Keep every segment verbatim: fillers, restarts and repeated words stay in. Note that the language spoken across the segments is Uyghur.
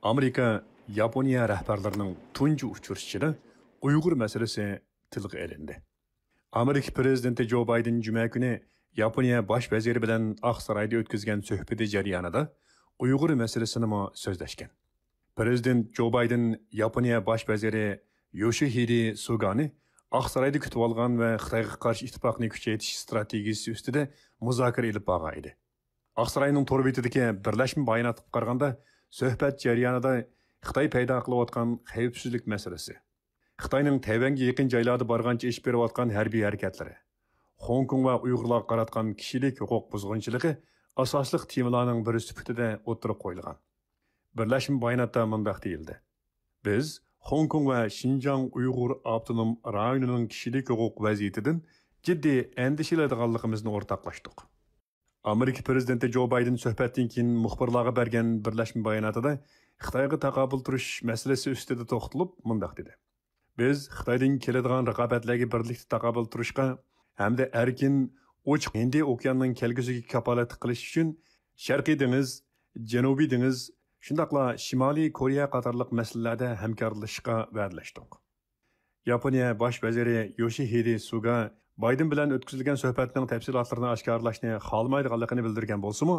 ئامېرىكا ياپونىيە رەھبەرلىرىنىڭ تۇنجى ئۇچرىشىشىدا ئۇيغۇر مەسىلىسى تىلغا ئېلىندى. ئامېرىكا پىرېزىدېنتى جو بايدېن جۈمە كۈنى ياپونىيە باش ۋەزىرى بىلەن ئاقسارايدا ئۆتكۈزگەن سۆھبىتى جەريانىدا ئۇيغۇر مەسىلىسىنىمۇ سۆزلەشكەن. پىرېزىدېنت جو بايدېن ياپونىيە باش ۋەزىرى يوشىھىدې سۇگانى ئاقسارايدا كۈتۈۋالغان ۋە خىتايغا قارشى ئىتتىپاقنى كۈچەيتىش ئىستراتېگىيىسى ئۈستىدە مۇزاكىرە ئېلىپ بارغان ئىدى. ئاقساراينىڭ تور بېتىدىكى بىرلەشمە باياناتقا قارىغاندا، سۆھبەت جەريانىدا خىتاي پەيدا قىلىۋاتقان خەۋپسىزلىك مەسىلىسى، خىتاينىڭ تەيۋەنگە يېقىن جايلاردا بارغانچە ئېلىپ بېرىۋاتقان ھەربىي ھەرىكەتلىرى، خوڭكوڭ ۋە ئۇيغۇرلارغا قاراتقان كىشىلىك ھوقۇق بۇزغۇنچىلىقى ئاساسلىق تېمىلارنىڭ بىرى سۈپىتىدە ئوتتۇرىغا قويۇلغان. بىرلەشمە باياناتتا مۇنداق دېيىلدى: «بىز خوڭكوڭ ۋە شىنجاڭ ئۇيغۇر ئاپتونوم رايونىنىڭ كىشىلىك ھوقۇق ۋەزىيىتىدىن جىددىي ئەندىشىلەيدىغانلىقىمىزنى ئورتاقلاشتۇق.» ئامېرىكا پىرېزىدېنتى جو بايدېن سۆھبەتتىن كېيىن مۇخبىرلارغا بەرگەن بىرلەشمە باياناتىدا خىتايغا تاقابىل تۇرۇش مەسىلىسى ئۈستىدە توختىلىپ مۇنداق دېدى: «بىز خىتايدىن كېلىدىغان رىقابەتلەرگە بىرلىكتە تاقابىل تۇرۇشقا ھەمدە ئەركىن، ئوچۇق ھىندى ئوكيانىنىڭ كەلگۈسىگە كاپالەتلىك قىلىش ئۈچۈن شەرقىي دېڭىز، جەنۇبىي دېڭىز، شۇنداقلا شىمالىي كورېيە قاتارلىق مەسىلىلەردە ھەمكارلىشىشقا ۋەدىلەشتۇق.» ياپونىيە باش ۋەزىرى يوشىھىدې سۇگا بايدېن بىلەن ئۆتكۈزۈلگەن سۆھبەتنىڭ تەپسىلاتلىرىنى ئاشكارىلاشنى خالىمايدىغانلىقىنى بىلدۈرگەن بولسىمۇ،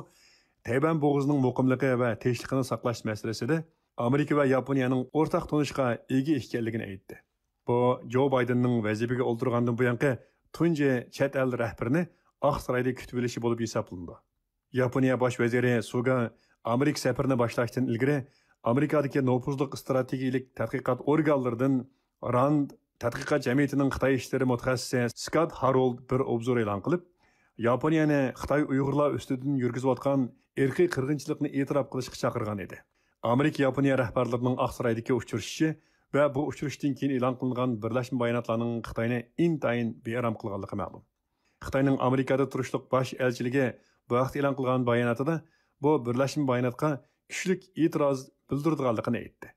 تەيۋەن بوغۇزىنىڭ مۇقىملىقى ۋە تىنچلىقىنى ساقلاش مەسىلىسىدە ئامېرىكا ۋە ياپونىيەنىڭ ئورتاق تونۇشقا ئىگە ئىكەنلىكىنى ئېيتتى. بۇ جو بايدېننىڭ ۋەزىپىگە ئولتۇرغاندىن بۇيانقى تۇنجى چەت ئەل رەھبىرىنى ئاقسارايدا كۈتۈۋېلىشى بولۇپ ھېسابلىنىدۇ. ياپونىيە باش ۋەزىرى سۇگا ئامېرىكا سەپىرىنى باشلاشتىن ئىلگىرى ئامېرىكادىكى نوپۇزلۇق ئىستراتېگىيىلىك تەتقىقات ئورگانلىرىدىن راند تەتقىقات جەمئىيىتىنىڭ خىتاي ئىشلىرى مۇتەخەسسىسى سكات ھارولد بىر ئوبزور ئېلان قىلىپ، ياپونىيەنى خىتاي ئۇيغۇرلار ئۈستىدىن يۈرگۈزۈۋاتقان ئىرقىي قىرغىنچىلىقنى ئېتىراپ قىلىشقا چاقىرغان ئىدى. ئامېرىكا ياپونىيە رەھبەرلىرىنىڭ ئاقسارايدىكى ئۇچرىشىشى ۋە بۇ ئۇچرىشىشتىن كېيىن ئېلان قىلىنغان بىرلەشمە باياناتلارنىڭ خىتاينى ئىنتايىن بىئارام قىلغانلىقى مەلۇم. خىتاينىڭ ئامېرىكادا تۇرۇشلۇق باش ئەلچىلىكى بۇ ھەقتە ئېلان قىلغان باياناتىدا بۇ بىرلەشمە باياناتقا كۈچلۈك ئېتىراز بىلدۈرىدىغانلىقىنى ئېيتتى.